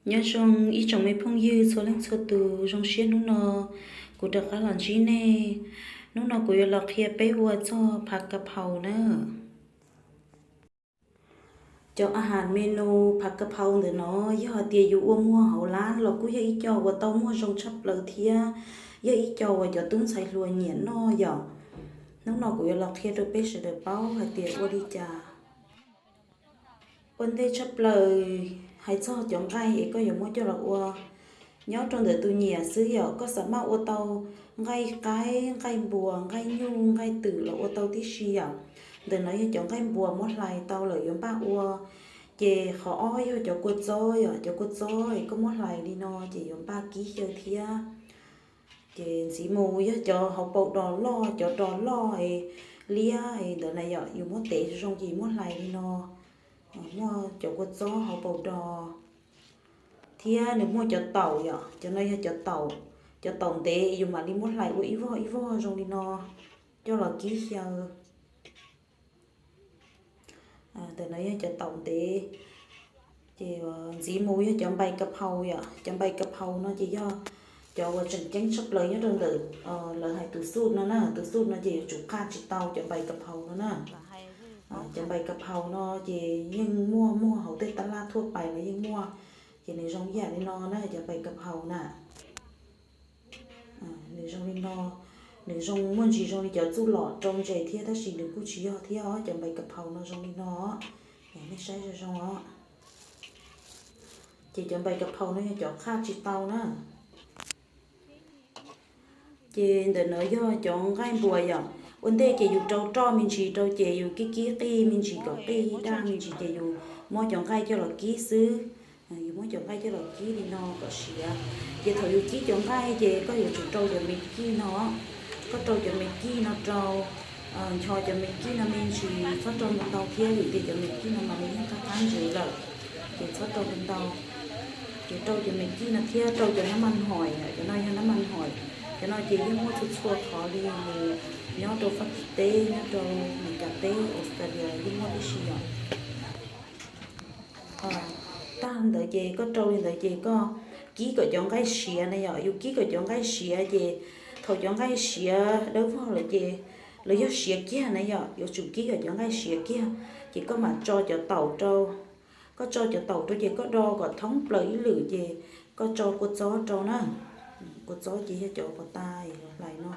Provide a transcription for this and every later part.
Nyob zoo ib tsoom me phooj ywg txhua leej txhua tus, zoo siab hnub no kuv rov qab los ntsib nej. Hnub no kuv yuav los qhia peb ua txog phav ka phaus na. Cov a has menu phav ka phaus ntawm no yog hais tias yus ua muag hauv lab los kuj yog ib co uas tau muag zoo tshaj plaws thiab yog ib co uas cov tub ntxhais hluas nyiam noj yom. Hnub no kuv yuav los qhia rau peb sawv daws paub hais tias ua li cas. Ua ntej tshaj plaws hais txog cov nqaij es koj yuav muab coj los ua, nyob rau ntawm tus nyiam xwb yom. Koj xam maj ua tau nqaij qaib, nqaij npuas, nqaij nyuj, nqaij twm los ua tau tib si yom. Ntawm no yog cov nqaij npuas muab hlais tau lawm yuav npaj ua. Ces qhov ob yog cov kua txob yom, cov kua txob es koj muab hlais li no ces yuav npaj kib xyaw thiab. Ces ntxiv mus yog cov hauv paus dos loj, cov dos loj es liab es ntawd na yom, yus muab tev zoo ces muab hlais li no. Muaj cov kua txob hauv paus dos thiab nws muaj cov taum yom, cov no yog cov taum, cov taum ntev yus mam li muab hlais ua ib vog ib vog zoo li no coj los kib xyaw. Ntawm no yog cov taum ntev. Ces ntxiv mus yog cov npais ka phaus yom, cov npais ka phaus no ces yog cov uas tseem ceeb tshaj plaws nyob rau ntawm lawv hais tus xub no na, tus xub no ces yuav tsum qaj tsis tau cov npais ka phaus no na. Cov npais ka phaus no ces yeej muaj muag hauv tej taj laj thuaj pais los yeej muaj, ces nws zoo ib yam li no na cov npais ka phaus na. Nws zoo li no, nws zoo muaj ntsis zoo li cov txuj lom rau ntses thiab tab sis nws kuj tsis yog thiab os, cov npais ka phaus no zoo li no. Nej saib zoo zoo os. Ces cov npais ka phaus no yog cov qaj tsis tau na. Ces ntawm no yog cov nqaij npuas yom. Ua ntej ces yus rau roj me ntsis rau ces yus kib kib qij me ntsis kom qij daj me ntsis ces yus muab cov nqaij coj los kib xwb. Yus muab cov nqaij coj los kib li no kom siav. Ces thaum yus kib cov nqaij ces koj yuav tsum rau cov me kij no. Koj rau cov me kij no rau, ncho cov me kij no me ntsis, txhob rau ntau ntau thiab vim tias cov me kij no mas nws yeej qab qab ntsev lawm. Ces txhob rau ntau ntau. Ces rau cov me kij no thiab rau cov nab mas hoim, cov no yog nab mas hoim. Cov no ces yeej muaj txhua txhua qhov li, nws nyob rau Fab Kis teb, nyob rau Meskas teb, Australia yeej muaj tib si yom. Tag ntawd ces koj rau li ntawd ces koj kib kom cov nqaij siav na yom, yus kib kom cov nqaij siav ces thaum cov nqaij siav dawb vog lawm ces, los yog siav kiag na yom, yuav tsum kib kom cov nqaij siav kiag, ces koj mam tso cov taum rau. Koj tso cov taum rau ces koj do kom thoob plaws ib lwm ces koj tso kua txob rau na. Kua txob ces yog cov pas tas hlais no.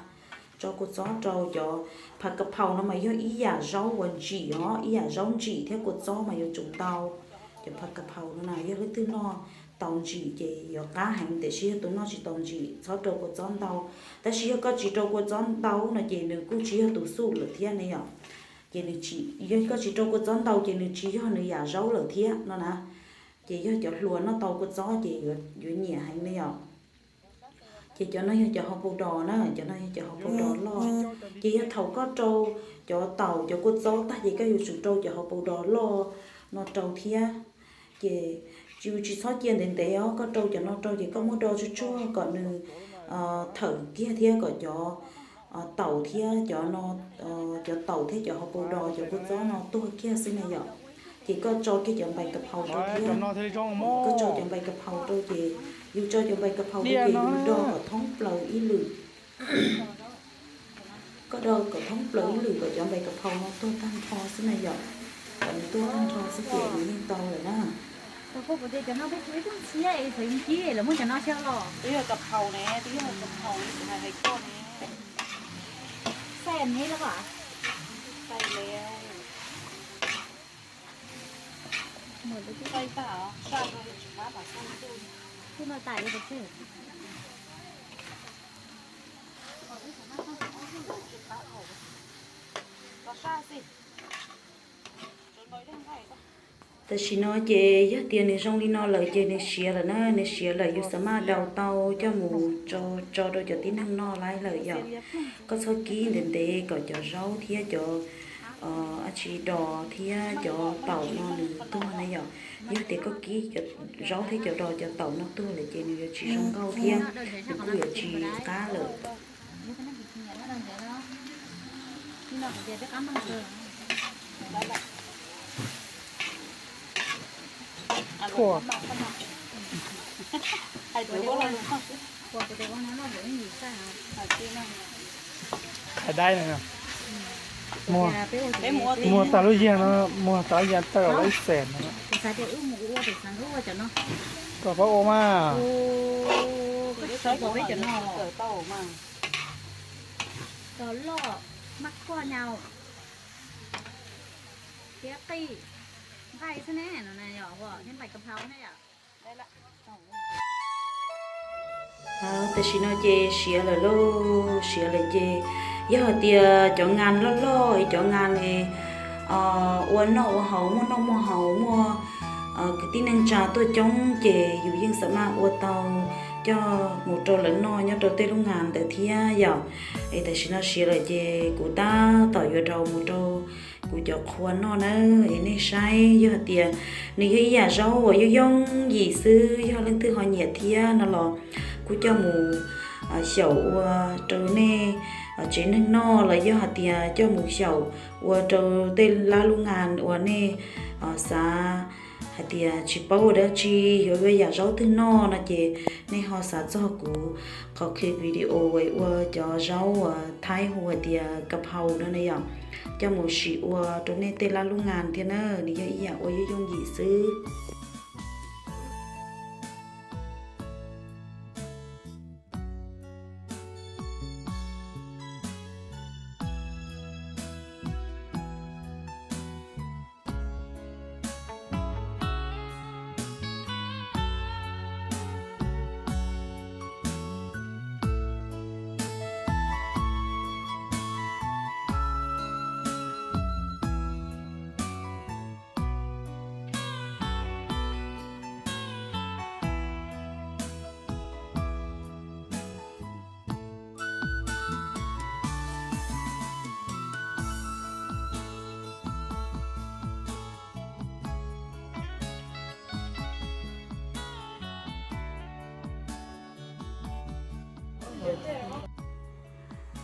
Tso kua txob rau, cov phav ka phaus no mas yog ib yam zaub uas ntsim os, ib yam zaub ntsim thiab kua txob mas yuav tsum ntau. Cov phav ka phaus no na yog leej twg noj tau ntsim ces yuav qab heev, tiam sis yog tus noj tsis tau ntsim txhob rau kua txob ntau. Tab sis yog koj tsis rau kua txob ntau no ces nws kuj tsis yog tus xub lawm thiab ne yom. Ces nws tsis, yog koj tsis rau kua txob ntau ces nws tsis yog nws yam zaub lawm thiab no na. Ces yog cov hluas noj tau kua txob ces yuav nyiam heev ne yom. Ces cov no yog cov hauv paus dos na, cov no yog cov hauv paus dos loj. Ces yog thaum koj rau cov taum cov kua txob tag ces koj yuav tsum rau cov hauv paus dos loj no rau thiab. Ces yus tsis txhob cia ntev ntev os, koj rau cov no rau ces koj muab do tsuag tsuag kom nws thawm kiag thiab kom cov taum thiab cov no, cov taum thiab cov hauv paus dos cov kua txob no tuag kiag xwb na yom. Ces koj tso kiag cov npais ka phaus rau thiab. Koj tso cov npais ka phaus rau ces, yus tso cov npais ka phaus rau ces yus do kom thoob plaws ib lwm. Koj do kom thoob plaws ib lwm kom cov npais ka phaus no tuag tag nrho xwb na yom. Kom nws tuag tag nrho xwb ces nws yeej tau lawm na. Twb yog ka phaus ne, twb yog ka phaus ne, kuv hais hais koj ne. Tam sim no ces yog tias nws zoo li no lawm ces nws siav lawm na, nws siav lawm yus xav maj daus tau coj mus tso rau cov tib neeg noj laib lawm yom. Koj txhob kib ntev ntev kom cov zaub thiab cov dab tsi dos thiab cov taum no nws tuag na yom. Yog tias koj kib cov zaub thiab cov dos cov taum no tuag lawm ces nws yuav tsis zoo nkauj thiab nws kuj yuav tsis qab lawm. Thuam. Hais dai no, muag tas lub yiag no, muag tas lub yiag tawm los ib xees no. Koj pab ua mas. Tam sim no ces siav lawm lauj, siav lawm ces yog hais tias cov ngas loj loj es cov ngas ua noj ua haus, muaj noj muaj haus, muaj kwv tij neej tsa tuaj coob ces yus yeej xav maj ua tau coj mus rau lawv noj nyob rau tej lub ngas ntawd thiab yom. Es tam sim no siav lawm ces kuv tab tom yuav rau mus rau kuv cov qhua noj nawb. Es nej saib, yog hais tias nws yog ib yam zaub uas yooj yooj yim xwb, yog leej twg ho nyiam thiab no los kuj coj mus xyaum ua rau nej tsev neeg noj los yog hais tias coj mus xyaum ua rau tej lab lub ngas uas nej xav hais tias tsis paub ua dab tsi, yuav ua yam zaub twg noj no ces nej ho xav txog kuv qhov clip video ua cov zaub uas Thaib hu hais tias ka phau no na yom, coj mus sim ua rau nej tej lab lub ngas thiab na, nws yog ib yam uas yooj yooj yim xwb.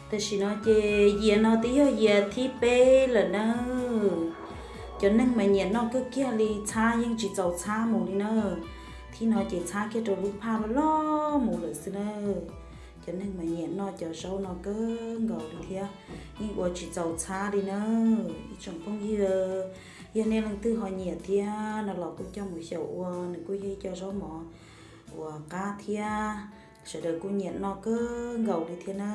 Tam sim no ces yias no twb yog yias thib peb lawm nawb. Cov neeg mas nyiam noj kawg kiag li, txhab yeej tsis txaus txhab mus li na. Thib no ces txhab kiag rau lub phaj loj loj mus lawm xwb na. Cov neeg mas nyiam noj cov zaub no kawg nkaus li thiab, yeej ua tsis txaus txhab li na. Ib tsoom phooj ywg, yog nej leej twg ho nyiam thiab no los kuj coj mus xyaum ua, nws kuj yog ib co zaub mov uas qab thiab sawv daws kuj nyiam noj kawg nkaus li thiab na.